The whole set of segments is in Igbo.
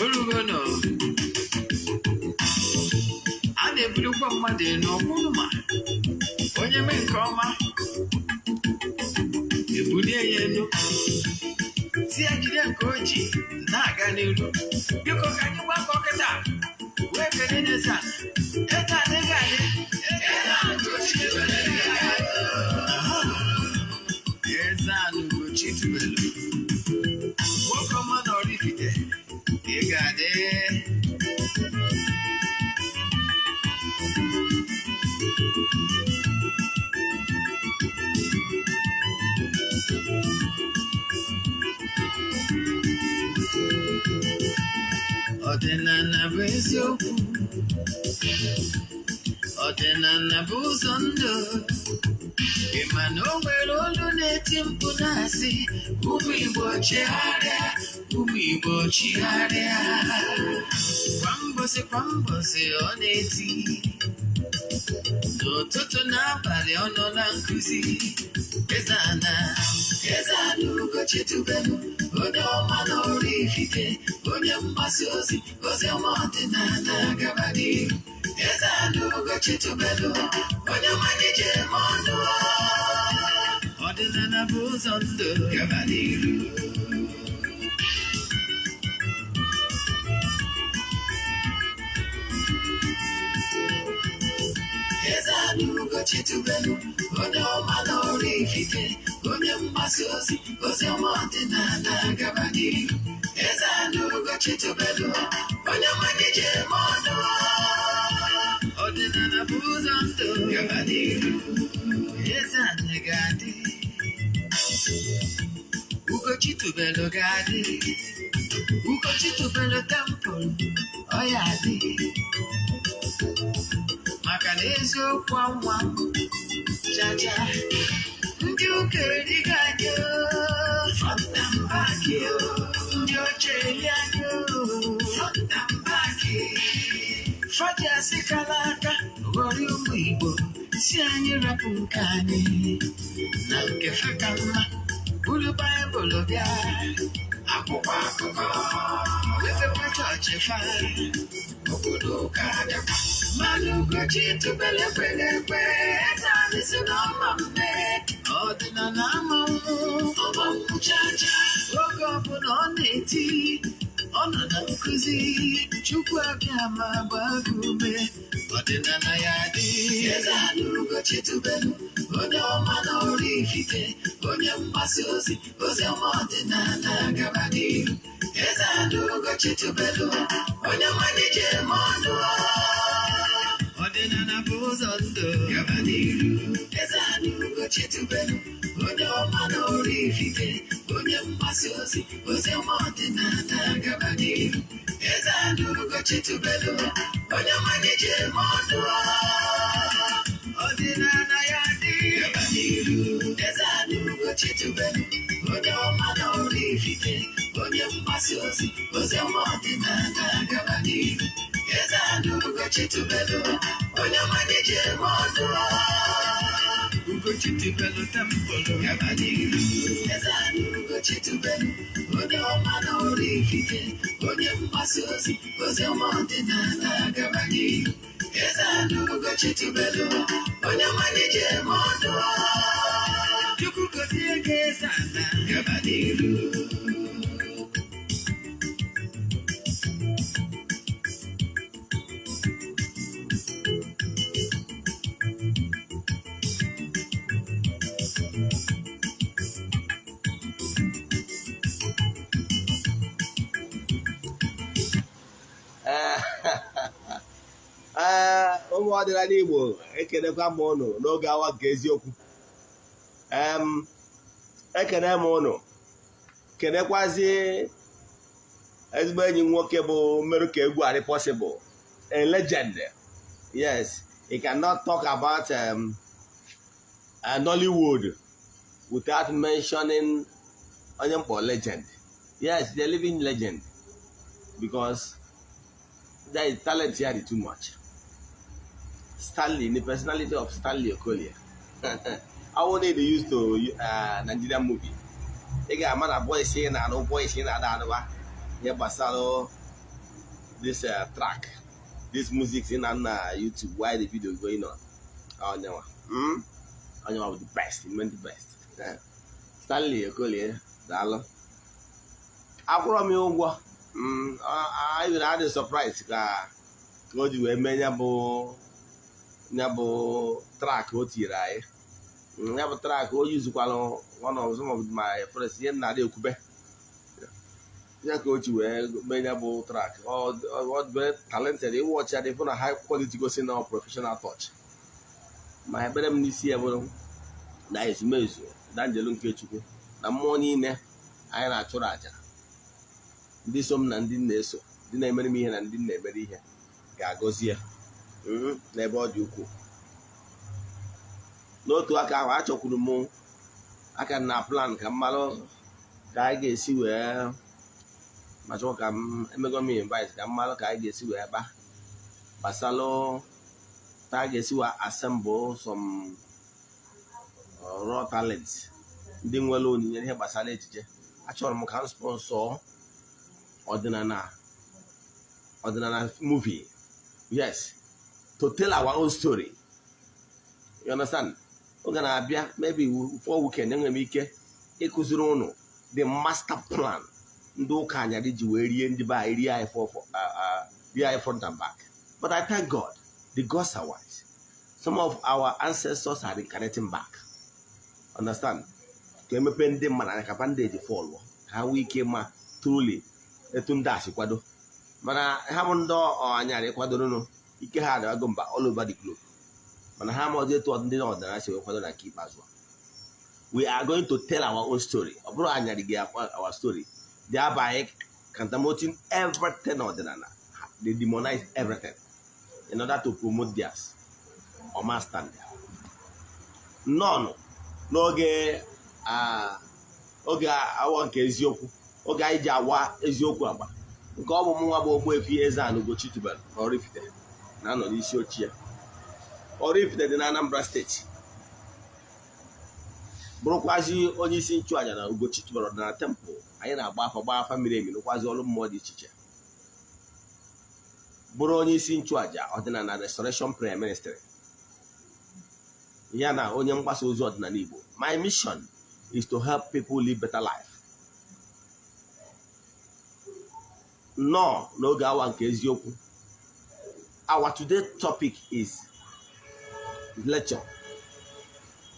Orugo nọ. A na-ebulikwa mmadụ elu ọkwụrụ ma onye mee nke ọma ebulie ya elu, si ya jide nke o ji na-aga n'iru. Biko, ka anyị gbakọ kịta wee kelee eze a. Eze adịghị adị. Aha. Eze a Ugochi tubelu, nwoke ọma na Oraifite, ị ga-adị. Ọdịnala bụ eziokwu, ọdịnala bụ ụzọ ndụ. Ị ma na o nwere olu na-eti mkpu na-asị, "Ụmụ Igbo, chigharịa, ụmụ Igbo, chigharịa." Kwa mbọsị kwa mbọsị ọ na-eti, n'ụtụtụ n'abalị ọ nọ na nkụzi. Eze ana, eze ana Ugochi tubelu, onye ọma na Oraifite, onye mgbasa ozi ozi ọma ọdịnala, gaba n'ihu. Eze ana Ugochi tubelu, onye ọma na-eje eme ọnụ. Ọdịnala bụ ụzọ ndụ, gaba n'ihu. Eze ana Ugochi tubelu, onye ọma na Oraifite, onye mgbasa ozi ozi ọma ọdịnala, gaba n'ihu. Eze ana Ugochi tubelu, onye ọma na-eje eme ọnụ. Ọdịnala bụ ụzọ ndụ, gaba n'ihu. Eze ana ga-adị, Ugochi tubelu ga-adị, Ugochi tubelu temple ọ ya adị, maka na eziokwu anwa chacha. Ndị ụka erigo anyị oo, front and back oo. Ndị oche eri anyị oo, front and back. Faji asịkala aka ghọrọ ụmụ Igbo, si anyị rapụ nke anyị na nke fe ka mma. Buru Baịbụl bịa, akwụkwọ akụkọ, wepekwa chọọchị fa, obodo ụka abịakwa. Mmanụ Ugochi tubelu ekwere ekwe, eze anyị si na ọma mme, ọdịnala amanwụ ọmanwụ chacha. Oge ọbụla ọ na-eti, ọ nọ na nkụzi. Chukwu abịa ma gbaa gị ume, ọdịnala ya dị. Eze anyị Ugochi tubelu, onye ọma na Oraifite, onye mgbasa ozi ozi ọma ọdịnala, gaba n'ihu. Eze anyị Ugochi tubelu, onye ọma na-eje eme ọnụ. Ọdịnala bụ ụzọ ndụ, gaba n'ihu. Eze anyị Ugochi tubelu, onye ọma na Oraifite, onye mgbasa ozi ozi ọma ọdịnala, gaba n'ihu. Eze anyị Ugochi tubelu, onye ọma na-eje eme ọnụ. Ọdịnala ya dị, gaba n'ihu. Eze anyị Ugochi tubelu, onye ọma na Oraifite, onye mgbasa ozi ozi ọma ọdịnala, gaba n'ihu. Eze anyị Ugochi tubelu, onye ọma na-eje eme ọnụ. Ugochi tubelu temple, gaba n'ihu. Eze anyị Ugochi tubelu, onye ọma na Oraifite, onye mgbasa ozi ozi ọma ọdịnala, gaba n'ihu. Eze anyị Ugochi tubelu, onye ọma na-eje eme ọnụ. Chukwu gozie gị, eze ana, gaba n'ihu. Ee, ụmụ ọdịnala Igbo, ekelekwa m ụnụ n'oge awa nke eziokwu. Ekene m ụnụ, kenekwazi ezigbo enyi m nwoke bụ merụ ka egwu adị possible, a legend. Yes, you cannot talk about Nollywood without mentioning onye mkpọ legend. Yes, the living legend, because there is talent here too much. Stanley, the personality of Stanley Okolie. I wanted to use to Nigerian movie. Ị ga-ama na voice ị na-anụ, voice ị na-ada anụba ihe gbasara this track, this music ị na-anụ na YouTube while the video going on. Onyenwa, Onyenwa bụ the best, the best. Stanley Okolie, daalụ. Akwụrọ m ya ụgwọ. Anyị nwere adị surprise ka o ji wee mee ya bụ track o tinyere anyị. Ya bụ track o yuzukwalụ one of some of my friends, ihe nna adị ekwube ya ka o ji wee mee ya bụ track. Ọ very talented. Ịwọchi ya dị fụ na high quality, gosi na professional touch. Ma ekpere m n'isi ya bụrụ na ezumezu na njelu nke Chukwu na mmụọ niile anyị na-achụrụ àjà, ndị so m na ndị na-eso, ndị na-emere m ihe na ndị na-emere ihe, ga-agọzi ya n'ebe ọ dị ukwuu. N'otu aka ahụ, achọkwuru m aka na plan ka m malụ ka anyị ga-esi wee ma chọọ ka m emego m invite, ka m malụ ka anyị ga-esi wee kpa gbasalụ ka a ga-esi wee assemble some raw talents, ndị nwere onyinye ihe gbasara ejije. Achọrọ m ka m sponsor ọdịnala movie, yes, to tell our own story, you understand? Oge na-abịa, maybe for weekend, enwere m ike ịkụziri ụnụ the master plan ndị ụka anyarị ji wee rie ndị be anyị, rie anyị for rie anyị front and back. But I thank God, the gods are wise. Some of our ancestors are reincarnating back, understand? Ka emepe ndị mmadụ anya, ka bandage fall, ka ha nwee ike ma truly etu ndị a si kwado. Mana ha bụ ndị anyarị kwadoro, ike ha adịwago mba all over the globe, mana ha amaghịzi etu ndị ọdịnala si wee kwado. Na nke ikpeazụ a, we are going to tell our own story. Ọ bụrụ anyarị gị our story, thereby contaminating everything ọdịnala. They demonize everything in order to promote theirs. Ọma stand nnọọ n'oge oge awa nke eziokwu, oge anyị ji awa eziokwu agba nke ọ bụ mụ nwa bụ Ogbuefi Eze-Ana Ugochi tubelu na Oraifite na-anọ n'isi oche ya. Oraifite dị na Anambra Steeti, bụrụkwazi onye isi nchụaja na Ugochi tubelu ọdịnala temple. Anyị na-agba afa, gba afa miri emi, rụkwazi ọrụ mmụọ dị iche iche, bụrụ onye isi nchụaja ọdịnala Restoration Prayer Ministry, ya na onye mgbasa ozi ọdịnala Igbo. My mission is to help people live better life. Nnọọ n'oge awa nke eziokwu. Our today topic is lecture: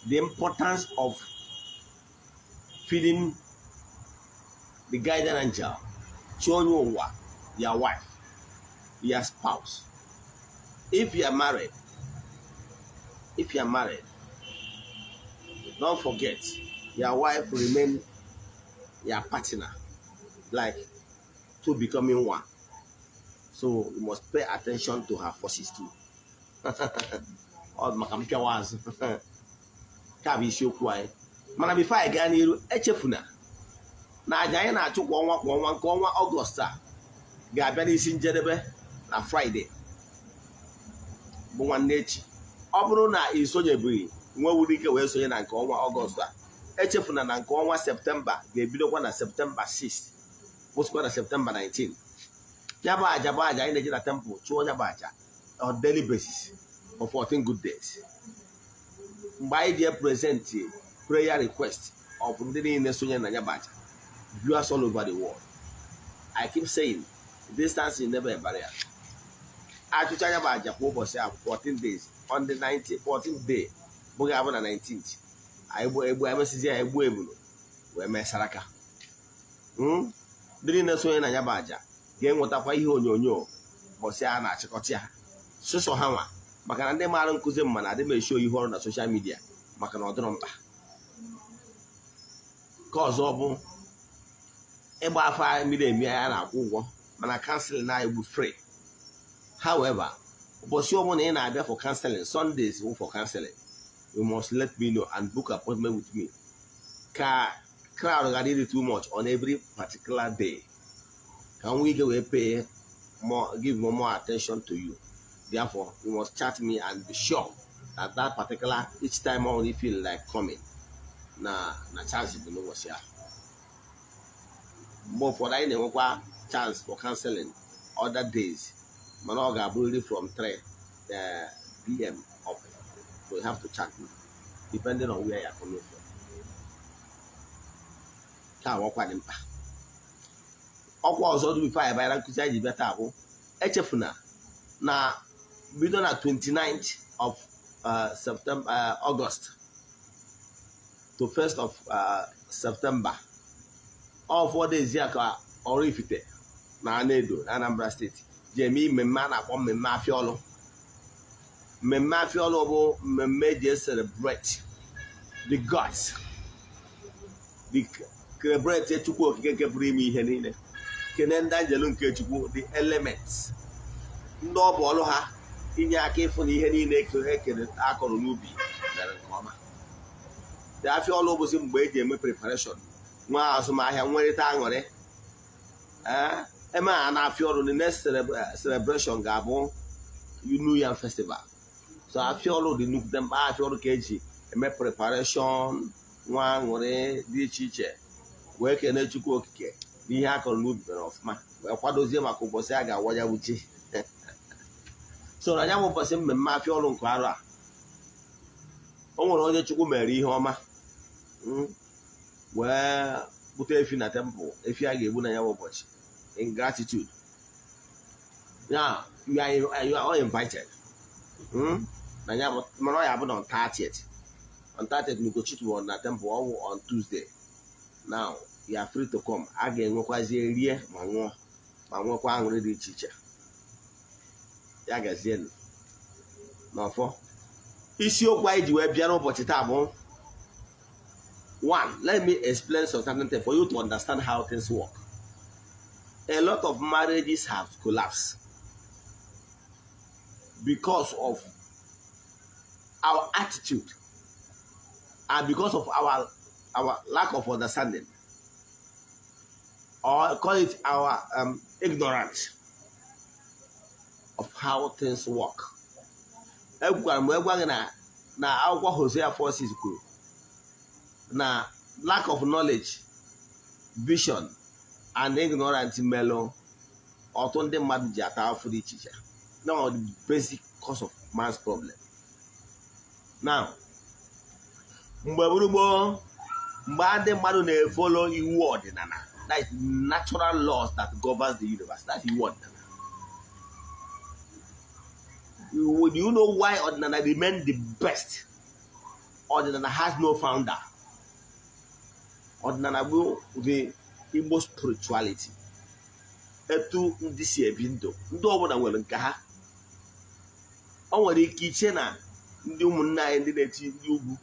the importance of feeding the guardian angel, chi onye ụwa, your wife, your spouse. If you are married, if you are married, don't forget your wife remain your partner, like two becoming one. So you must pay attention to her forces too. Ọ maka mpịawa azụ ka bụ isiokwu anyị. Mana before anyị gaa n'iru, echefuna na aja anyị na-achụ kwa ọnwa kwa ọnwa, nke ọnwa Ọgọst a ga-abịa n'isi njedebe na Fraịde bụ nwanne echi. Ọ bụrụ na ị sonyebeghị, nwewuru ike wee sonye na nke ọnwa Ọgọst a, echefuna na nke ọnwa Septemba ga-ebidokwa na Septemba 6, kwụsịkwa na Septemba 19. Ya bụ aja bụ aja anyị na-eji na temple chụọ. Ya bụ aja on daily basis for 14 good days, mgbe anyị ji present prayer request of ndị niile sonye na ya bụ aja, viewers all over the world. I keep saying, distance is never a barrier. Achụcha ya bụ aja kwa ụbọchị ahụ 14 days, on the 19 14th day, bụghị abụ na 19th, anyị gbuo egbu, emesizi ya egbu ebulu wee mee saraka. Ndị niile sonye na ya bụ aja ga-enwetakwa ihe onyonyo ụbọchị a na-achịkọta ya sụsọ ha nwa, maka na ndị maara nkụzi mma na adị m esi ihe ọrụ na social media, maka na ọ dịrọ mkpa. Nke ọzọ bụ ịgba afa miri emi, anyị na-akwụ ụgwọ, mana counseling anyị bụ free. However, ụbọchị ọbụla ị na-abịa for counseling, Sundays bụ for counseling, you must let me know and book appointment with me, ka crowd ghara ịdị too much on every particular day, ka nwee ike wee pay more, give more attention to you. Therefore, you must chat me and be sure that that particular each time I only feel like coming na chance dị n'ụbọchị ahụ. Mgbe ụfọdụ anyị na-enwekwa chance for counseling other days, mana ọ ga-abụrịrị from 3 p.m. up, so you have to chat me depending on where you are coming from. Ka ọkwa dị mkpa. Ọkwa ọzọ dị before anyị banyere nkụzi anyị ji bịa taa bụ, echefuna na bido na 29th of September, August to 1st of September, all 4 days ya ka Oraifite na Anaedo na Anambra Steeti ji eme mmemme a na-akpọ mmemme Afịa Ọlụ. Mmemme Afịa Ọlụ bụ mmemme eji celebrate the gods, the celebrate Chukwu Okike nke pụrụ ime ihe niile, kene ndị anjelu nke Chukwu, the elements, ndị ọ bụ ọlụ ha inye aka ịfụ na ihe niile ekere ekere akọrọ n'ubi mere nke ọma. The Afịa Ọlụ bụzi mgbe eji eme preparation, nwa azụmahịa, nwerịta aṅụrị. Ee, eme a na Afịa Ọlụ, the next celebration ga-abụ New Yam Festival. So Afịa Ọlụ dị nnukwu mkpa. Afịa Ọlụ ka eji eme preparation, nwa aṅụrị dị iche iche, wee kene Chukwu Okike n'ihe a kọrọ n'ubi mere ọfụma, wee kwadozie maka ụbọchị a ga-awa ya bụ ji. So na ya bụ ụbọchị mmemme Afịa Ọlụ nke arụ a, o nwere onye Chukwu mere ihe ọma, wee bute efi na temple, efi a ga-egbu na ya bụ ụbọchị in gratitude. Ya, you are all invited. Na ya bụ, mana ọ ya bụ na on 30th, on 30th Ugochi na temple, ọwụ on Tuesday. Now you are free to come. A ga-enwekwazi rie ma ṅụọ ma nwekwa aṅụrị dị iche iche. Ya gazienụ n'ọfọ. Isiokwu anyị ji wee bịa n'ụbọchị taa bụ, one, let me explain some certain things for you to understand how things work. A lot of marriages have collapsed because of our attitude and because of our lack of understanding, or call it our ignorance of how things work. Egwukwara m egwa gị na akwụkwọ Hosea 4:6 kwuru na lack of knowledge, vision and ignorance melụ ọtụtụ ndị mmadụ ji ata afụ dị iche iche. Now, the basic cause of man's problem now, mgbe gboo, mgbe ndị mmadụ na-efollow iwu ọdịnala, that is natural laws that governs the universe, that's iwu ọdịnala. Do you know why ọdịnala remain the best? Ọdịnala has no founder. Ọdịnala bụ the Igbo spirituality, etu ndị si ebi ndụ. Ndị ọbụla nwere nke ha. O nwere ike iche na ndị ụmụnne anyị ndị na-eti ndị ugwu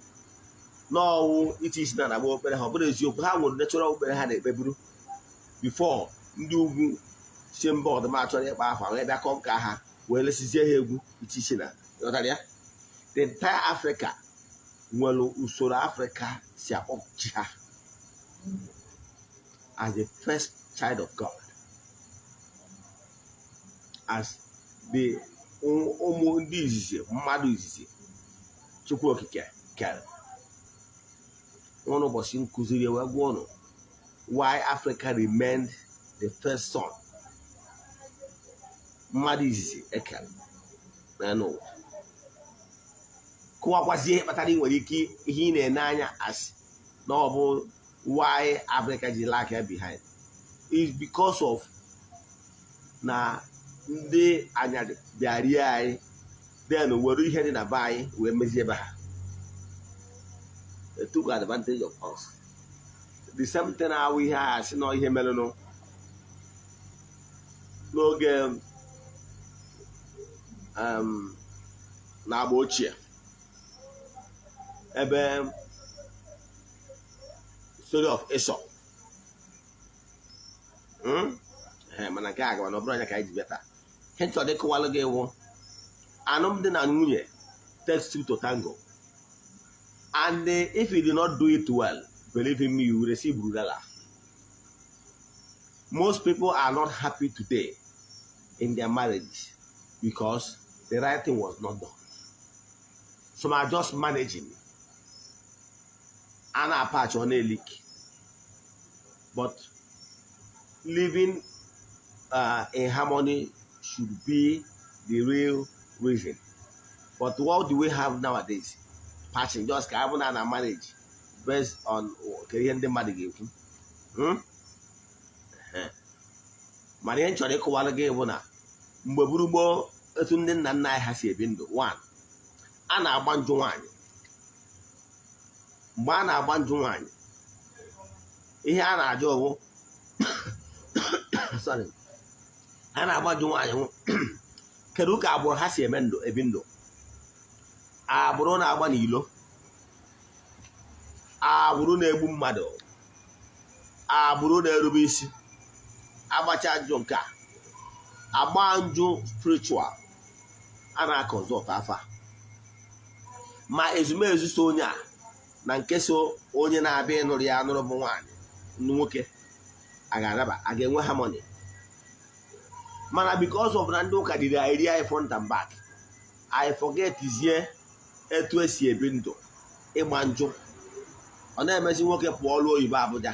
n'ọwụ iti isi na agba okpere ha, ọ bụrụ eziokwu, ha nwere natural okpere ha na-ekpeburu before ndị ugwu si mba ọdụma chọrọ ịkpa afa wee bịa conquer ha, wee lesizie ha egwu iti isi na. Ghọtara ya? The entire Africa nwere usoro Africa si akpọ chi ha as the first child of God, as the ụmụ ndị izizi, mmadụ izizi Chukwu Okike kere. Nwere ụbọchị nkụziri wee gwa ụnụ why Africa remained the first son, mmadụ izizi ekere n'ụwa. Kụwakwazie ihe kpatara ị nwere ike ihe ị na-ene anya as na ọ bụ why Africa ji lag behind is because of na ndị anyarị bịa rie anyị, then were ihe dị na be anyị wee mezie ebe ha. They took advantage of us. The same thing ahụ ihe a sị na ihe merenụ n'oge na-agba ochie, ebe story of Esau. Mana nke a gaba na ọ bụrụ anya ka anyị ji bịa taa. Ihe nchọrọ ịkọwalụ gị wụ alụmdi na nwunye takes two to tango, and if you do not do it well, believe in me, you will receive brutala. Most people are not happy today in their marriage because the right thing was not done. Some are just managing a na-apatch, ọ na-eleak, but Living in harmony should be the real reason. But what do we have nowadays? Patching, just ka abụ na marriage based on ka ihe ndị mmadụ ga-ekwu. Mana ihe m chọrọ ịkọwara gị bụ na mgbe gburu gboo, etu ndị nna nna anyị ha si ebi ndụ, one, a na-agba njụ nwaanyị. Mgbe a na-agba njụ nwaanyị, ihe a na-ajụ bụ, sorry, a na-agba njụ nwaanyị hụ kedu ka agbụrụ ha si eme ndụ, ebi ndụ. Agbụrụ na-agba n'ilo, agbụrụ na-egbu mmadụ, agbụrụ na-erube isi. Agbacha njụ nke a, agba njụ spiritual, a na-aconsult afa ma ezumezu so onye a na nke so onye na-abịa ịnụrụ ya anụrụ bụ nwaanyị nwoke a ga-anaba, a ga-enwe harmony. Mana because of na ndị ụka dịrị anyị rie anyị front and back, anyị forgetzie etu esi ebi ndụ. Ịgba njụ ọ na-emezi, nwoke pụọ ọlụ oyibo Abuja,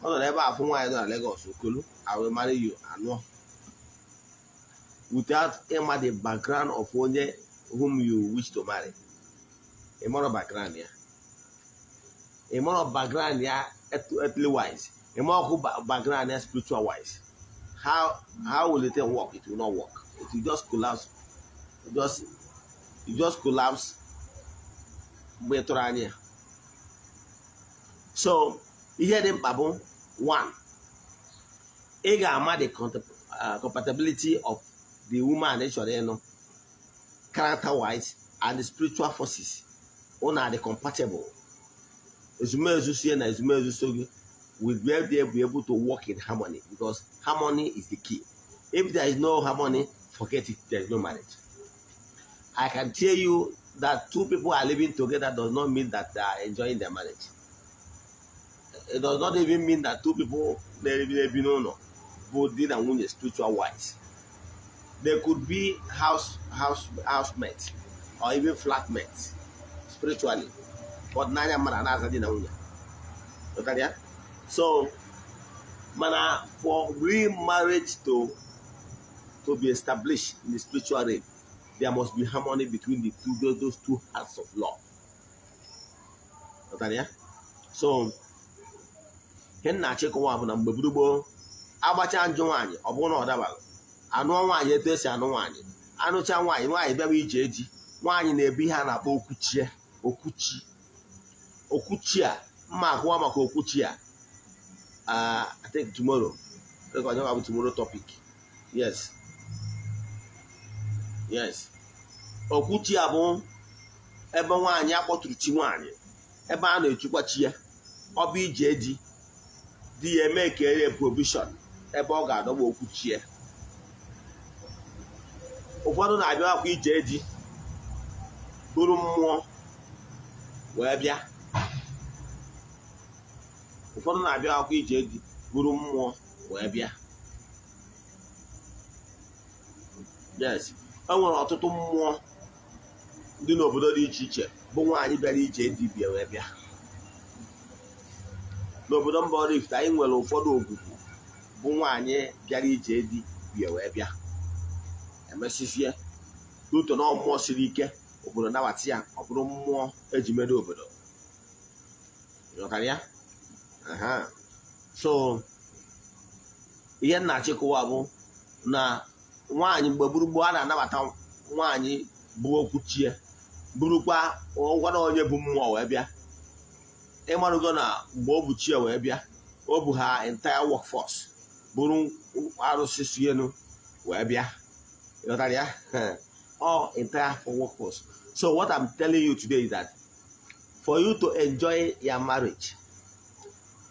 ọ nọrọ ebe afụ nwaanyị nọ na Lagos, okolu, "I will marry you," anụọ without ịma the background of onye whom you wish to marry. Ịmarọ background ya, ịmarọ background ya earthly wise, ịmarọ background ya spiritual wise. How will the thing work? It will not work. It will just collapse. It just collapse mgbe ị tụrụ anya ya. So ihe dị mkpa bụ, one, ị ga-ama the compatibility of the woman ị chọrọ ịnụ, character wise and the spiritual forces, unu are compatible. Ezumezu sie na ezumezu so gị will be able to work in harmony, because harmony is the key. If there is no harmony, forget it, there is no marriage. I can tell you that two people are living together does not mean that they are enjoying their marriage. It does not even mean that two people na-ebi n'ụlọ bụ di na nwunye spiritual wise. They could be housemates or even flatmates spiritually, but n'anya mmadụ a na-aza di na nwunye. Ghọtara ya? So mana for real marriage to be established in the spiritual realm, there must be harmony between the two those two hearts of love. Ghọtara ya? So ihe m na-achịkọwa bụ na mgbe gboo, agbacha njụ nwaanyị, ọ bụrụ na ọ dabara, anụọ nwaanyị etu esi anụ nwaanyị, anụcha nwaanyị, nwaanyị bịawa ije eji nwaanyị na-ebu ihe a na-akpọ okwuchie, okwuchi. Okwuchi a mma akụwa maka okwuchi a, I think tomorrow. I think bụ tomorrow topic. Yes, okwuchi a bụ ebe nwaanyị akpọtụrụ chi nwaanyị, ebe a na-echukwa chi ya. Ọ bụ ije di, di ya eme ka ere provision ebe ọ ga-adọgba okwuchi ya. Ụfọdụ na-abịa akwa ije di bụrụ mmụọ wee bịa. Ụfọdụ na-abịa akwa ije di bụrụ mmụọ wee bịa. Yes, e nwere ọtụtụ mmụọ dị n'obodo dị iche iche bụ nwaanyị bịara ije dibịa wee bịa. N'obodo mba Oraifite, anyị nwere ụfọdụ ogwugwu bụ nwaanyị bịara ije di bịa wee bịa. Emesizie n'uto na mmụọ siri ike, obodo nabata ya, ọ bụrụ mmụọ eji medo obodo. Ịghọtara ya? Aha. So ihe m na-achịkọwa bụ na nwaanyị mgbe gburugburu, a na-anabata nwaanyị bụ okwuchie, bụrụkwa ngwana onye bụ mmụọ wee bịa. Ịmarụgo na mgbe o bụ chi wee bịa, o bụ ha entire workforce, bụrụ arụsị si elu wee bịa. Ịghọtara ya? All entire for workforce. So what I'm telling you today is that for you to enjoy your marriage,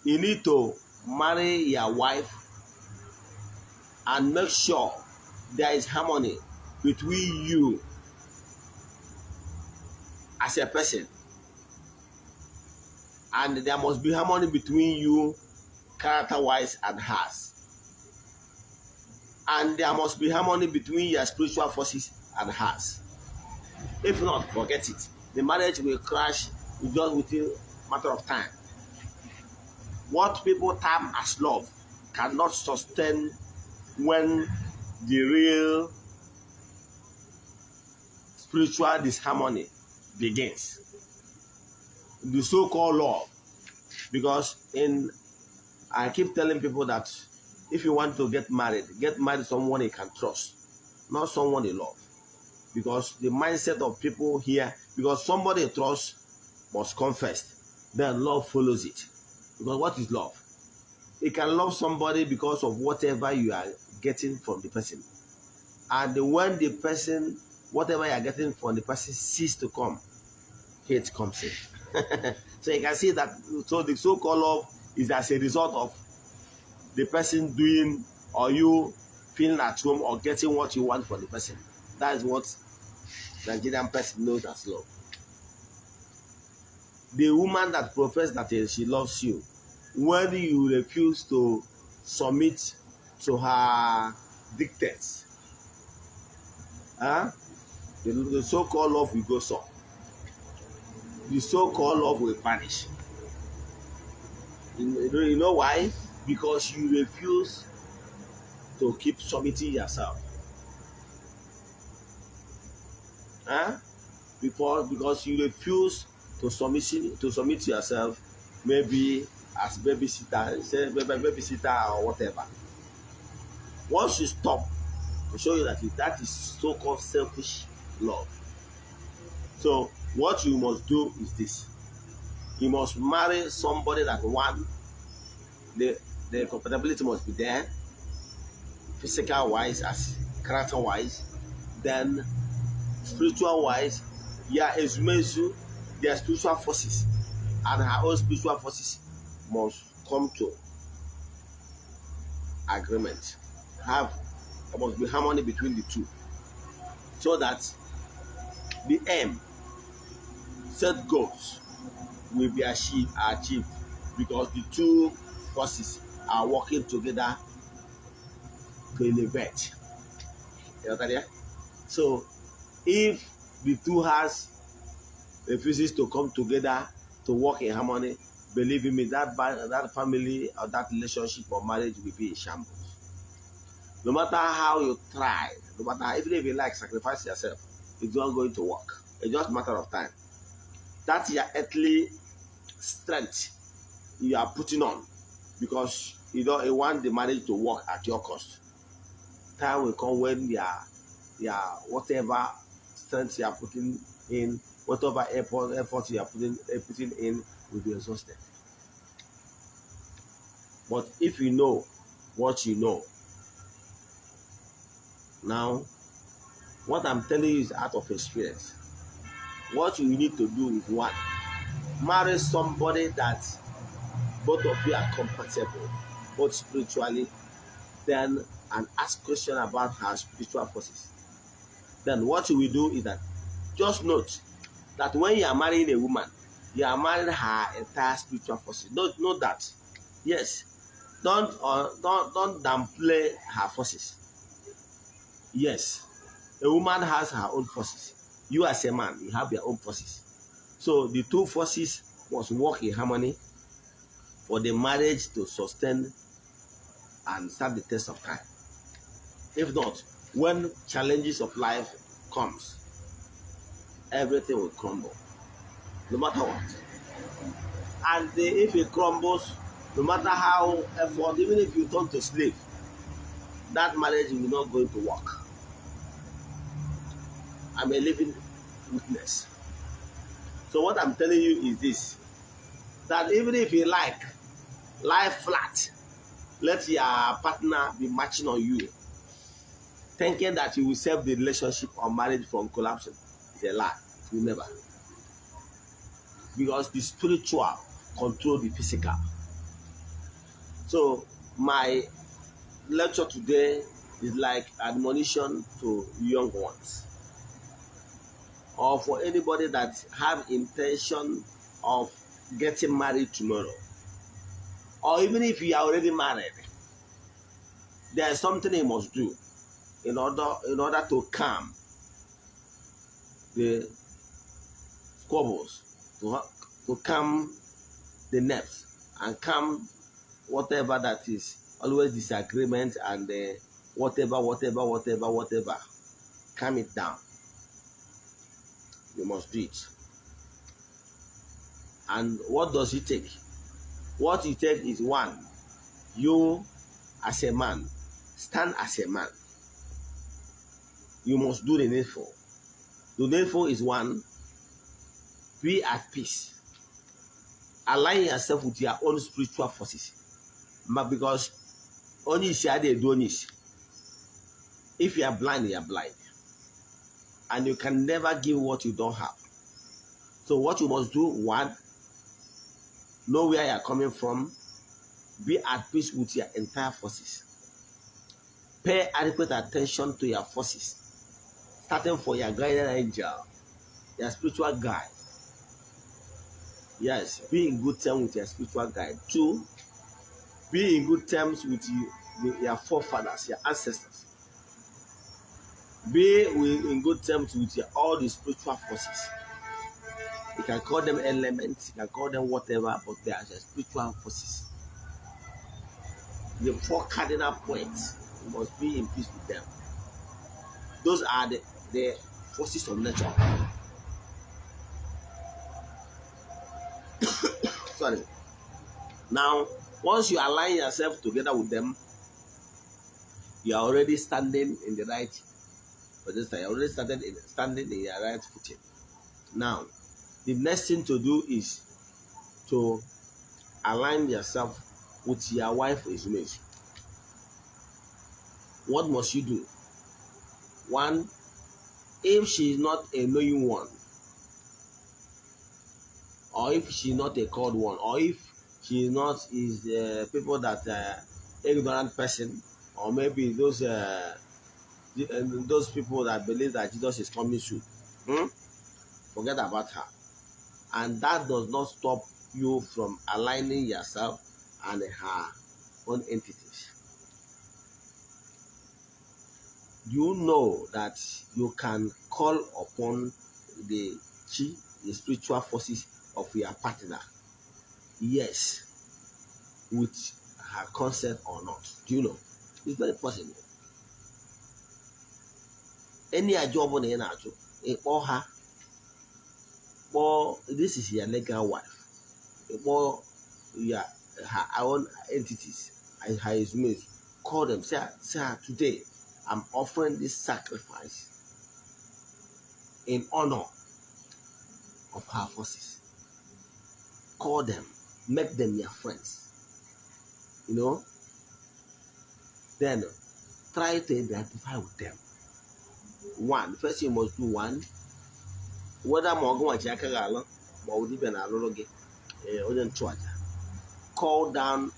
you need to marry your wife and make sure there is harmony between you as a person, and there must be harmony between you character wise and hers, and there must be harmony between your spiritual forces and hers. If not, forget it, the marriage will crash just within matter of time. What people term as love cannot sustain when the real spiritual disharmony begins. The so-called love, because in I keep telling people that if you want to get married someone you can trust, not someone you love. Because the mindset of people here, because somebody you trust must come first, then love follows it. Because what is love? You can love somebody because of whatever you are getting from the person. And when the person, whatever you are getting from the person cease to come, hate comes in. So you can see that, so the so-called love is as a result of the person doing or you feeling at home or getting what you want from the person. That is what Nigerian person knows as love. The woman that professes that she loves you, when you refuse to submit to her dictates, huh? The so-called love will go soft. The so-called love will vanish. You know why? Because you refuse to keep submitting yourself. Huh? Because you refuse to submit yourself, maybe as babysitter, say babysitter or whatever. Once you stop, to show you that that is so-called selfish love. So what you must do is this: you must marry somebody that one, the compatibility must be there, physical wise as character wise, then spiritual wise, yeah, ezumezu, their spiritual forces and her own spiritual forces must come to agreement. Have there must be harmony between the two, so that the aim, set goals will be achieved because the two forces are working together to elevate. You know what I mean? So if the two has refuses to come together to work in harmony, believe in me, that family or that relationship or marriage will be in shambles. No matter how you try, no matter even if you like sacrifice yourself, it's not going to work. It's just a matter of time. That's your earthly strength you are putting on because you don't you want the marriage to work at your cost. Time will come when your whatever strength you are putting in, whatever effort you are putting in will be exhausted. But if you know what you know, now what I'm telling you is out of experience. What you need to do is one, marry somebody that both of you are compatible, both spiritually, then and ask question about her spiritual forces. Then what you will do is that just note that when you are marrying a woman, you are marrying her entire spiritual forces. Don't know that. Yes, don't downplay her forces. Yes, a woman has her own forces. You as a man, you have your own forces. So the two forces must work in harmony for the marriage to sustain and stand the test of time. If not, when challenges of life comes, everything will crumble, no matter what. And if it crumbles, no matter how effort, even if you turn to slave, that marriage will not going to work. I'm a living witness. So what I'm telling you is this, that even if you like, lie flat, let your partner be marching on you, thinking that you will save the relationship or marriage from collapsing, is a lie. It will never. Because the spiritual control the physical. So my lecture today is like admonition to young ones, or for anybody that have intention of getting married tomorrow, or even if you are already married, there is something you must do in order to calm the squabbles, to calm the nerves and calm whatever that is Always disagreement and whatever, whatever, whatever, whatever. Calm it down. You must do it. And what does it take? What it takes is, one, you as a man, stand as a man. You must do the needful. The needful is, one, be at peace. Align yourself with your own spiritual forces. But because onye isi adịghị edu onye isi. If you are blind, you are blind. And you can never give what you don't have. So what you must do, one, know where you are coming from, be at peace with your entire forces. Pay adequate attention to your forces, starting for your guardian angel, your spiritual guide. Yes, be in good terms with your spiritual guide. Two, be in good terms with you, with your forefathers, your ancestors. Be in good terms with all the spiritual forces. You can call them elements, you can call them whatever, but they are the spiritual forces. The four cardinal points, you must be in peace with them. Those are the forces of nature. Sorry. Now, once you align yourself together with them, you are already standing in the right position. You are already standing in your right footing. Now, the next thing to do is to align yourself with your wife ezumezu. What must you do? One, if she is not a knowing one, or if she is not a called one, or if she is not is people that ignorant person, or maybe those people that believe that Jesus is coming soon, Forget about her. And that does not stop you from aligning yourself and her own entities. You know that you can call upon the chi, the spiritual forces of your partner. Yes, with her consent or not. Do you know? It's very possible. Any aja ọbụla ị na-achụ, ịkpọ ha, kpọọ, this is your legal wife, ịkpọọ your her own entities and her ezumezu, call them, say, "Today I'm offering this sacrifice in honor of her forces." Call them, make them your friends. Then try to identify with them. One, first you must do, one, whether ma ọgụ nwachi aka gị alụ ma ọ bụ dibịa na-alụrụ gị, onye nchụaja, call down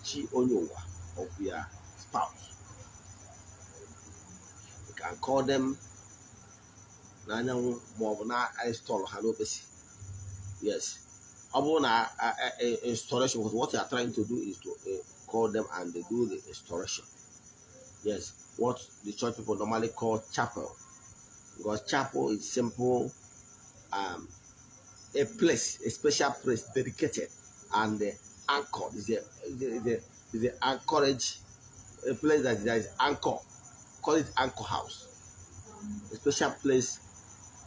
chi onye ụwa of your spouse. You can call them n'anyanwụ ma ọ bụ na install ha n'okpesi. Yes, ọ bụrụ na installation, because what you are trying to do is to call them and they do the installation. Yes, what the church people normally call chapel, because chapel is simple, a place, a special place dedicated and anchored. Is the anchorage, a place that is anchor. Call it anchor house. A special place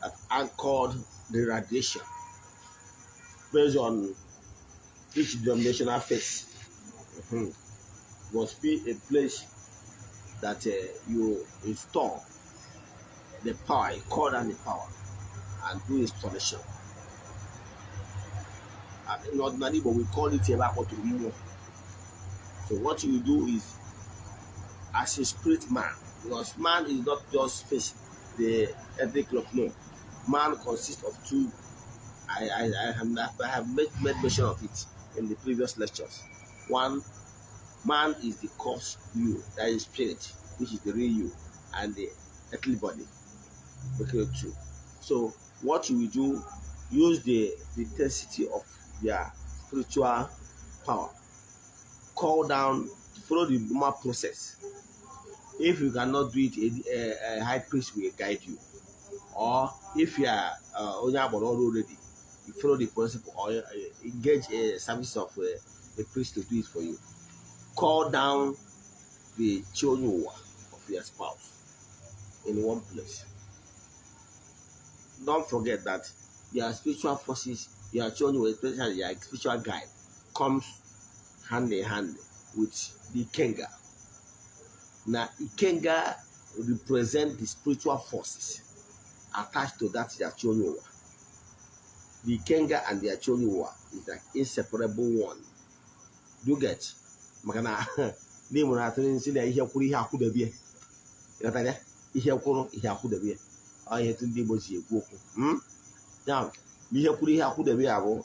that anchored the radiation based on each denominational faith. Must be a place that you install the power, you call down the power and do installation. In ordinary, but we call it ebe akpọtụrụ mmụọ. So what you do is, as a spirit man, because man is not just face the earthly clock, no. Man consists of two. I have made mention of it in the previous lectures. One, man is the cause you, that is spirit, which is the real you, and the earthly body. Okay, two. So what you will do, use the intensity of their spiritual power. Call down, follow the normal process. If you cannot do it, a high priest will guide you. Or if you are onye agbara ọrụ already, you follow the principle or engage a service of a priest to do it for you. Call down the chi onye ụwa of your spouse in one place. Don't forget that your spiritual forces, your chi onye ụwa, especially your spiritual guide, comes hand in hand with the Ikenga. Now, Ikenga represent the spiritual forces attached to that your chi onye ụwa. The Ikenga and the chi onye ụwa is like inseparable one. Do you get? Maka na n'Igbo na-atụ nsị na ihe kwuru ihe akwụdebie. Ịghọtara ya? Ihe kwuru ihe akwụdebie. Ọ ihe etu ndị Igbo si ekwu okwu. Now, ihe kwuru ihe akwụdebie ya bụ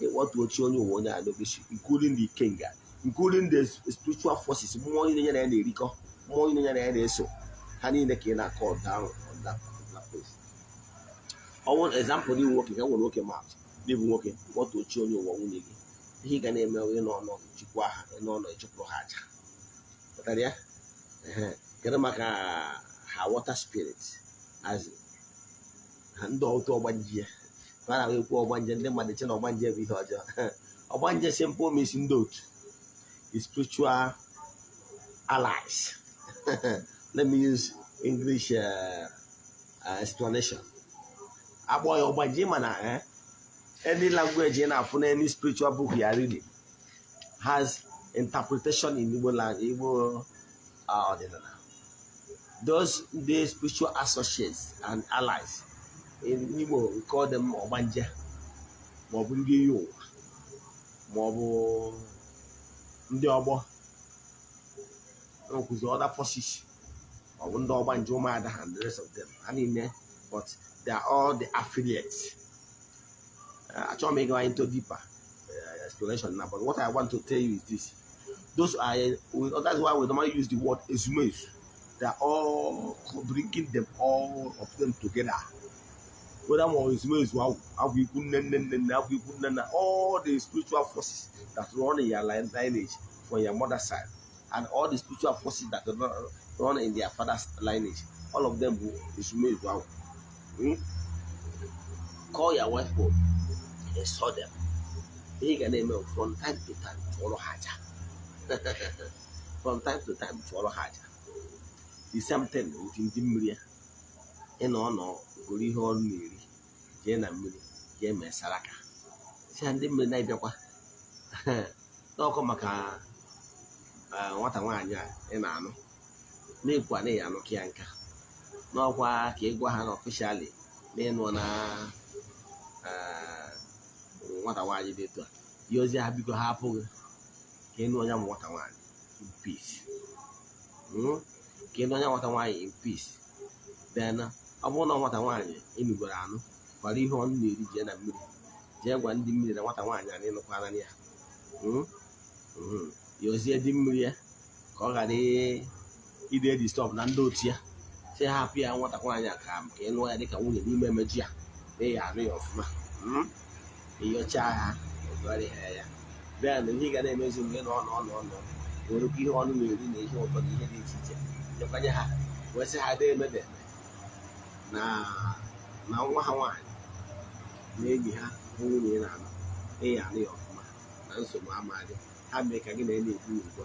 ịkpọtuo chi onye ụwa onye a n'okpesi, including the Ikenga, including the spiritual forces, mmụọ niile ya na ya na-erikọ, mmụọ niile ya na ya na-eso, ha niile ka ị na-call down on that particular place. Ọ bụrụ example dị nwoke ka nwere nwoke maatụ n'ịbụ nwoke, kpọtuo chi onye ụwa nwunye gị, ihe ị ga na-eme onye nọ ọnọ chukwu aha ịnọ ọnọ ịchụpụrụ ha aja. Pụtara ya? Ehe. Kedu maka ha water spirit azụ ha, ndị otu ọgbanje ha na-ekwu ọgbanje? Ndị mmadụ che na ọgbanje bụ ihe ọjọọ. Ọgbanje simple means ndị otu, the spiritual allies. Let me use English explanation. Akpọ ya ọgbanje mana any language ị na-afụ na any spiritual book you are reading has interpretation in Igbo language, Igbo ọdịnala. Those the spiritual associates and allies in Igbo, we call them ọgbanje, maọbụ ndị iyi ụwa, maọbụ ndị ọgbọ nkwụzi, other forces, maọbụ ndị ọgbanje ụmụada and the rest of them, ha niile, but they are all the affiliates. Achọghị m ịgawa into deeper explanation now, but what I want to tell you is this: those are we, that's why we normally use the word ezumezu. They are all bringing them, all of them together, whether ma ezumezu agwụ, agwụ ikwu nne nne nne nne, agwụ ikwu nne nna, all the spiritual forces that run in your lineage from your mother's side and all the spiritual forces that run in their father's lineage, all of them bụ ezumezu agwụ. Call your wife home and saw them. Ihe ị ga na-eme, from time to time chụọrọ ha aja, from time to time chụọrọ ha aja. The same thing with ndị mmiri ya. Ịnọ ọnọ goro ihe ọrụ na-eri, jee na mmiri jee mee saraka, si ha ndị mmiri na-abịakwa n'ọkụ maka nwata nwaanyị a ị na-anụ na-ekwu a na-eyi anụ ka ya nka n'ọkwa, ka ị gwa ha na officially na ịnụ na nwata nwaanyị dị etu a ya ozi ha, biko ha apụghị ka ịnụ onye nwata nwaanyị in peace. Ka ịnụ onye nwata nwaanyị in peace. Then ọ bụrụ na nwata nwaanyị enugoro anụ, kwara ihe ọnụ na-eri, jee na mmiri jee gwa ndị mmiri na nwata nwaanyị a na ịnụkwara ya. Ya ozie dị mmiri ya ka ọ ghara ide disturb na ndị otu ya, si ha hapụ ya nwata nwaanyị a ka ị nụọ ya dịka nwunye n'ime emeji ya na ịya anụ ya ọfụma. Ịyọcha ha egwara ha ya. Then ihe ị ga na-emezi mgbe nọ nọ nọ nọ, werekwa ihe ọnụ na-eri na ihe ụtọ na ihe dị iche iche nyekwanye ha, wee sị ha dee emedeme na nwa ha nwaanyị na enyi ha bụ nwunye ya na-anụ, ịya anụ ya ọfụma na nsogbu amadị. Ha mee ka gị na ya na-ekwu n'udo,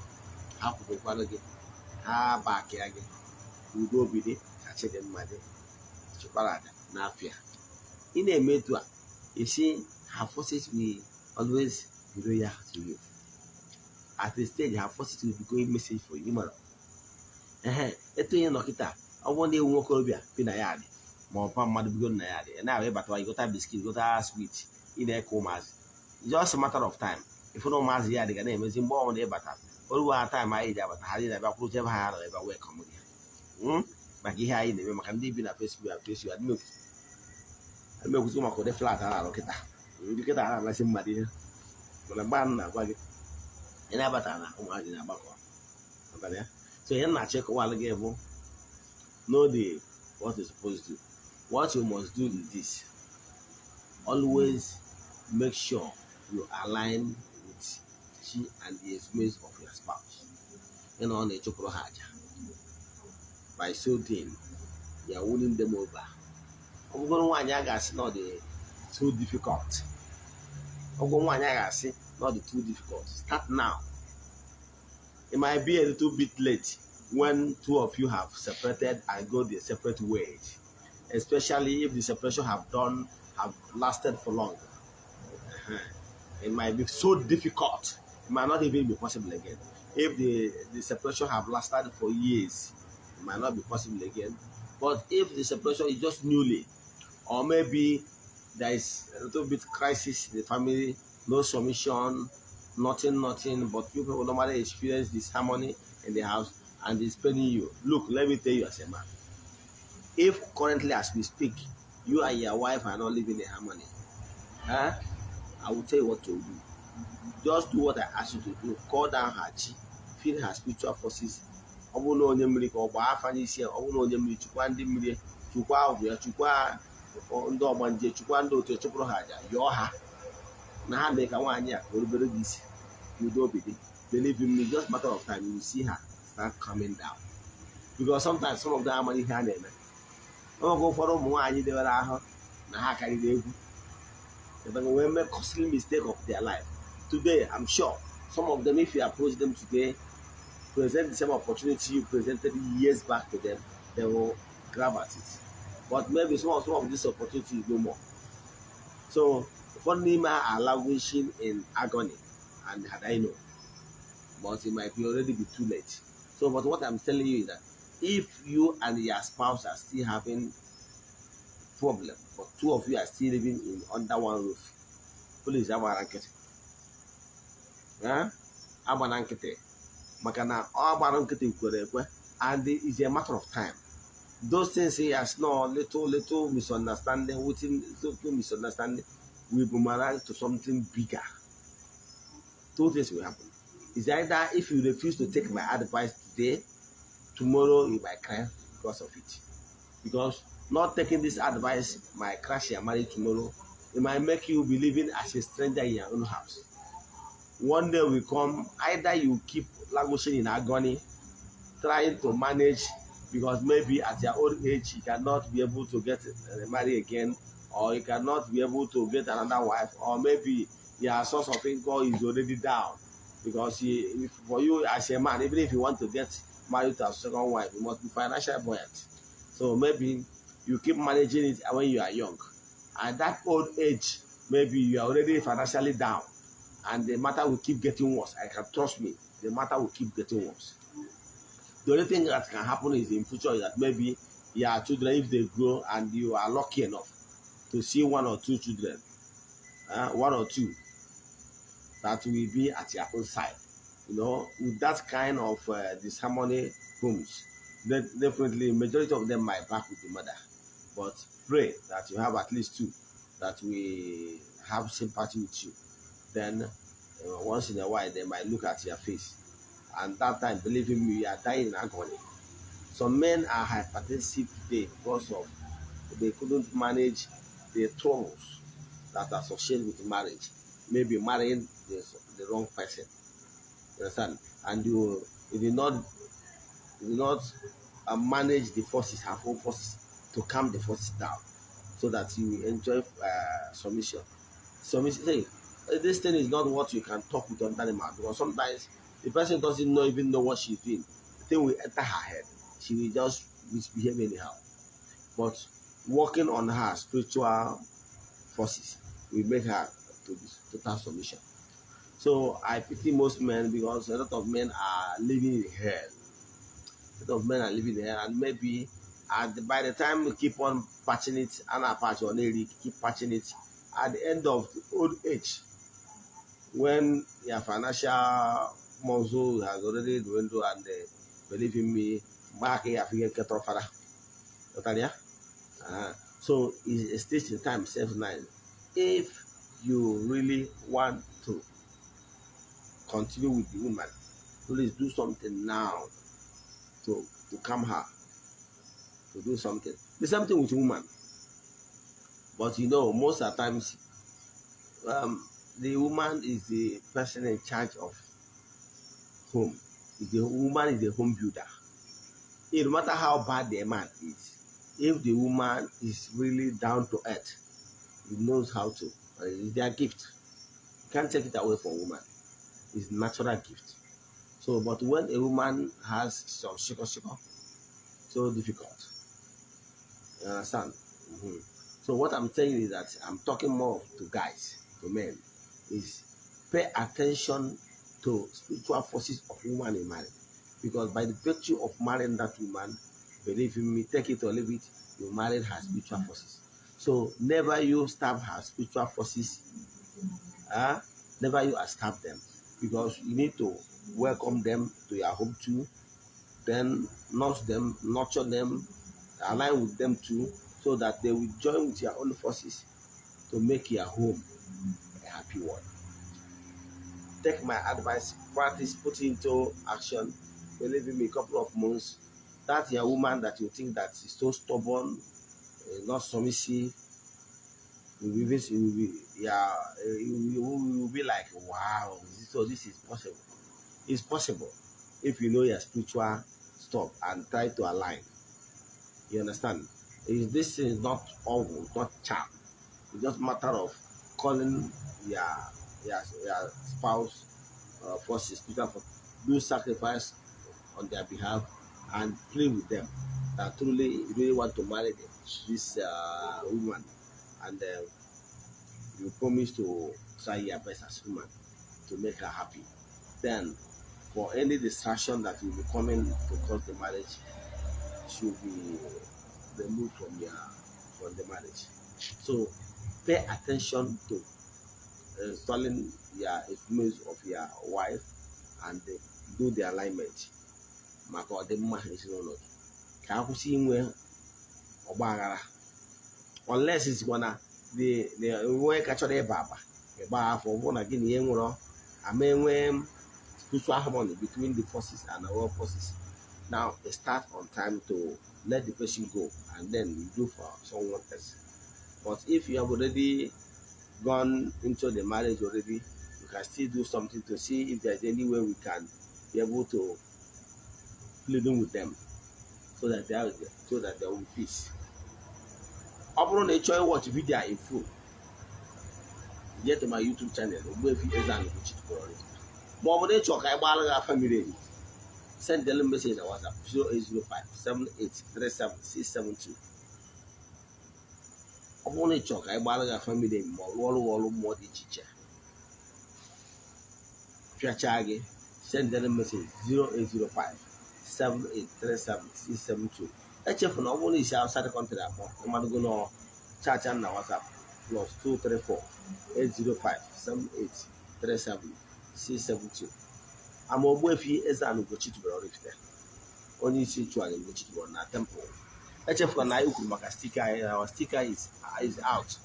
ha kwudokwara gị, ha bakịa gị, udo obi dị, ka chi dị mma dị. Chụkwara aja n'afịa ị na-eme etu a, you see her forces will always be loyal to you. At a stage, her forces will be going message for you. Mara ehe etu ihe nọ kịta, ọ bụrụ na ewu nwokorobịa bi na ya dị, ma ọ pa mmadụ bigo na ya dị, ị na-ahụ ịbatawa igota biscuit, gota sweet, ị na-eke ụmụazị. Just a matter of time, ịfụ na ụmụazị ya dị ga na-emezi mgbe ọbụla ịbata oruwe ha time anyị ji abata, ha niile abịa kwụrụ ebe ha nọ ebe welcome gị. Maka ihe anyị na-eme maka ndị bi na Facebook na Facebook adịmekwuzi maka ụdị flat a na-arụ kịta, ndị kịta a na-amasị mmadụ ihe. Mana mgbe a na-agwa gị, ị na-abata na ụmụazị na-agbakọ abalị ya. So ihe m na-achọ ịkọwalụ gị bụ, know the what you're supposed to do. What you must do is this: always make sure you align with chi and the ezumezu of your spouse. Ị na ọ na-echụpụrụ ha aja. By so doing, you are winning them over. Ọ bụgoro nwaanyị a ga-asị na ọ dị too difficult, ọ bụ nwaanyị a ga-asị na ọ dị too difficult, start now. It might be a little bit late when two of you have separated and go their separate ways, especially if the separation have lasted for long. It might be so difficult. It might not even be possible again. If the separation have lasted for years, it might not be possible again. But if the separation is just newly, or maybe there is a little bit crisis in the family, no submission, nothing, nothing, but you people normally experience disharmony in the house and it's paining you. Look, let me tell you as a man, if currently as we speak, you and your wife are not living in harmony, huh? I will tell you what to do. Just do what I ask you to do. Call down her chi, feel her spiritual forces. Ọ bụrụ na onye mmiri ka ọ gbaa afa n'isi ya, ọ bụrụ na onye mmiri, chukwa ndị mmiri, chukwa ọgwụ ya, chukwa ndị ọgbanje, chukwa ndị otu, chụpụrụ ha aja, yọọ ha na ha mee ka nwaanyị a ka o rubere gị isi, ka udo obi dị. Believe in me, just matter of time, you will see her start coming down, because sometimes some of them amaghị ihe a na-eme. Oge ụfọdụ ụmụ nwaanyị dewere ahụ na ha karịrị egwu they wee make costly mistake of their life. Today, I'm sure some of them, if you approach them today, present the same opportunity you presented years back to them, they will grab at it. But maybe some of this opportunity is no more. So ụfọdụ n'ime ha are languishing in agony and had I know, but it might be already be too late. So, but what I'm telling you is that if you and your spouse are still having problem, but two of you are still living in under one roof, please, agbara nkịtị. Eh? Agbara nkịtị, maka na ọ gbara nkịtị kwere ekwe, and it's a matter of time. Those things as no little little misunderstanding, within little misunderstanding will boomerang to something bigger. Two things will happen. It's either if you refuse to take my advice today, tomorrow you might cry because of it. Because not taking this advice might crash your marriage tomorrow. It might make you be living as a stranger in your own house. One day will come, either you keep languishing in agony, trying to manage, because maybe at your old age you cannot be able to get married again, or you cannot be able to get another wife, or maybe your source of income is already down. Because if for you as a man, even if you want to get married to a second wife, you must be financially buoyant. So maybe you keep managing it when you are young. At that old age, maybe you are already financially down, and the matter will keep getting worse. I can trust me, the matter will keep getting worse. The only thing that can happen is in future is that maybe your children, if they grow and you are lucky enough to see one or two children, one or two that will be at your own side. With that kind of disharmony homes, then definitely majority of them might back with the mother. But pray that you have at least two that will have sympathy with you. Then once in a while they might look at your face, and that time, believe in me, you are dying in agony. Some men are hypertensive today because of they couldn't manage the troubles that are associated with marriage. Maybe marrying the wrong person. You understand? And you did not manage the forces, have own forces to calm the forces down, so that you will enjoy submission. Submission. Say, this thing is not what you can talk with another man, because sometimes the person doesn't know even know what she's doing. The thing will enter her head. She will just misbehave anyhow. But working on her spiritual forces will make her to this total submission. So I pity most men, because a lot of men are living in hell. A lot of men are living in hell, and maybe by the time we keep on patching it, and a patch on it, keep patching it, at the end of the old age, when your financial muscle has already dwindled, and believe in me, back here, get off. So it's a stage in time, 7 9. If you really want to continue with the woman, please do something now to calm her, to do something. The same thing with woman. But most of the times, the woman is the person in charge of home. The woman is the home builder. It no matter how bad the man is, if the woman is really down to earth, he knows how to. It's their gift. You can't take it away from woman. It's natural gift. So, but when a woman has some shiko shiko, so difficult. You understand? So what I'm saying is that I'm talking more to guys, to men, is pay attention to spiritual forces of woman in marriage. Because by the virtue of marrying that woman, believe in me, take it or leave it, you married her spiritual forces. So never you stab her spiritual forces, never you stab them. Because you need to welcome them to your home too, then nurse them, nurture them, align with them too, so that they will join with your own forces to make your home a happy one. Take my advice, practice, put it into action. Believe in me, a couple of months, that your woman that you think that is so stubborn, not submissive, you will be, yeah, you will be like, "Wow, so this is possible." It's possible if you know your spiritual stuff and try to align. You understand? Is this is not all, not charm. It's just matter of calling your spouse forces, spiritual force, do sacrifice on their behalf and play with them. That truly you really want to marry this woman, and you promise to try your best as woman to make her happy. Then, for any distraction that will be coming to cause the marriage, should be removed from the marriage. So pay attention to installing your influence of your wife and do the alignment maka ọdịmma ezinụlọ gị, ka a kwụsị inwe ọgba aghara, unless it's na the onye ka chọrọ ịba aba ịgba afọ, ọ bụrụ na gị na ihe nwere ama enwe spiritual harmony between the forces and our forces. Now start on time to let the person go and then you do for someone else. But if you have already gone into the marriage already, you can still do something to see if there's any way we can be able to pleading with them so that there will be peace. Ọ bụrụ na ị chọọ watch video in full, jee to my YouTube channel, Ogbuefi Eze-Ana Ugochi Tubelu. Ma ọ bụ na ị chọọ ka anyị gbaara gị afa miri emi, send them message na WhatsApp 0805 7837672. Ọ bụrụ na ị chọọ ka anyị gbaara gị afa miri emi ma ọ rụọ ọrụ ọrụ mmụọ dị iche iche pịachaa gị, send them message 0805 7837672. Echefuna, ọ bụrụ na isi outside country akpọ, ịmadụgo nọ chat na WhatsApp +234 805 7837 672. Ama Ogbuefi Eze-Ana Ugochi Tubelu Oraifite, onye isi nchụaja Ugochi Tubelu na temple. Echefuna na anyị kwuru maka sticker anyị. Our sticker is out.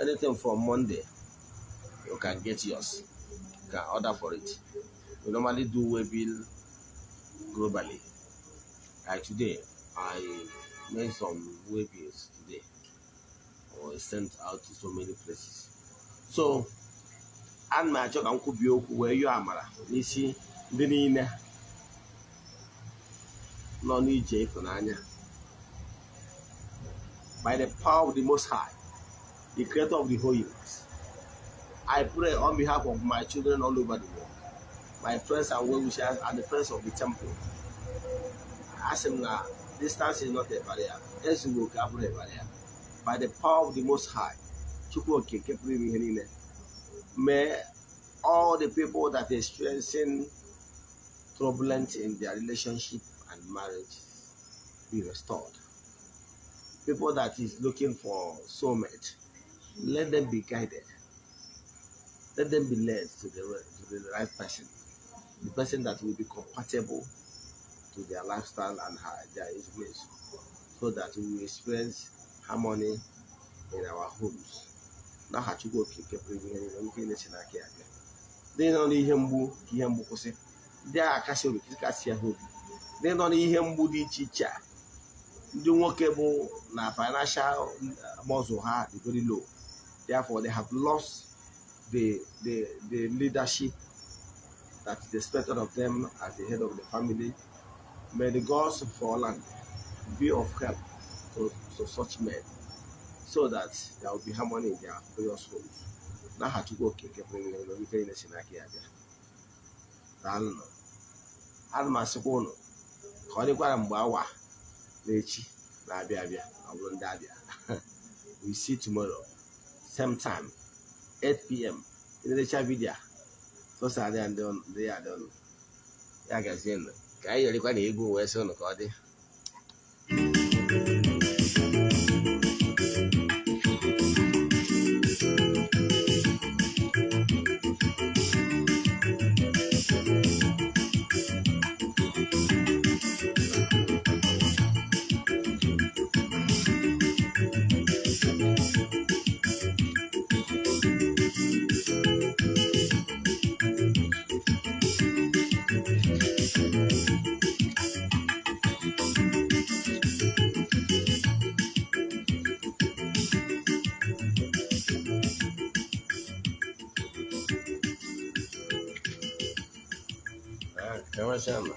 Anything from Monday, you can get yours, you can order for it. We normally do waybill globally. Like today, I made some waybills today or sent out to so many places. So ana m achọ ka m kwubie okwu wee yọọ amara n'isi ndị niile nọ n'ije ịfụnanya. By the power of the Most High, the Creator of the whole universe, I pray on behalf of my children all over the world, my friends and well-wishers and the friends of the temple. Asị m na distance is not a barrier. Ezughị oke abụrụ a barrier. By the power of the Most High, Chukwu Okike pụrụ ime ihe niile, may all the people that are experiencing turbulence in their relationship and marriage be restored. People that is looking for soulmate, let them be guided. Let them be led to the right person, the person that will be compatible to their lifestyle and their ways, so that we will experience harmony in our homes. N'aha Chukwu Okike pụrụ ime ihe niile, nke na-esi n'aka ya bịa. Ndị nọ n'ihe mgbu, ka ihe mgbu kwụsị. Ndị agha akasị obi, kasị ha obi. Ndị nọ n'ihe mgbu dị iche iche a, ndị nwoke bụ na financial muscle ha dị very low, therefore they have lost the leadership that is expected of them as the head of the family. May the gods of our land be of help to such men so that there will be harmony in their various homes. N'aha Chukwu Okike pụrụ ime ihe niile, nke na-esi n'aka ya bịa. Daalụ. Ana m asịkwa ụnụ ka ọ dịkwara mgbe awa na-echi na-abịa abịa. Ọ bụrụ ndị abịa, we see tomorrow, same time, 8 p.m. Ịnerecha video tụsara ya ndị ndị ya dị ọnụ ya gazienụ ka anyị yerikwa na egwu wee sị ụnụ ka ọ dị. Ah, ka enwesịa nụ.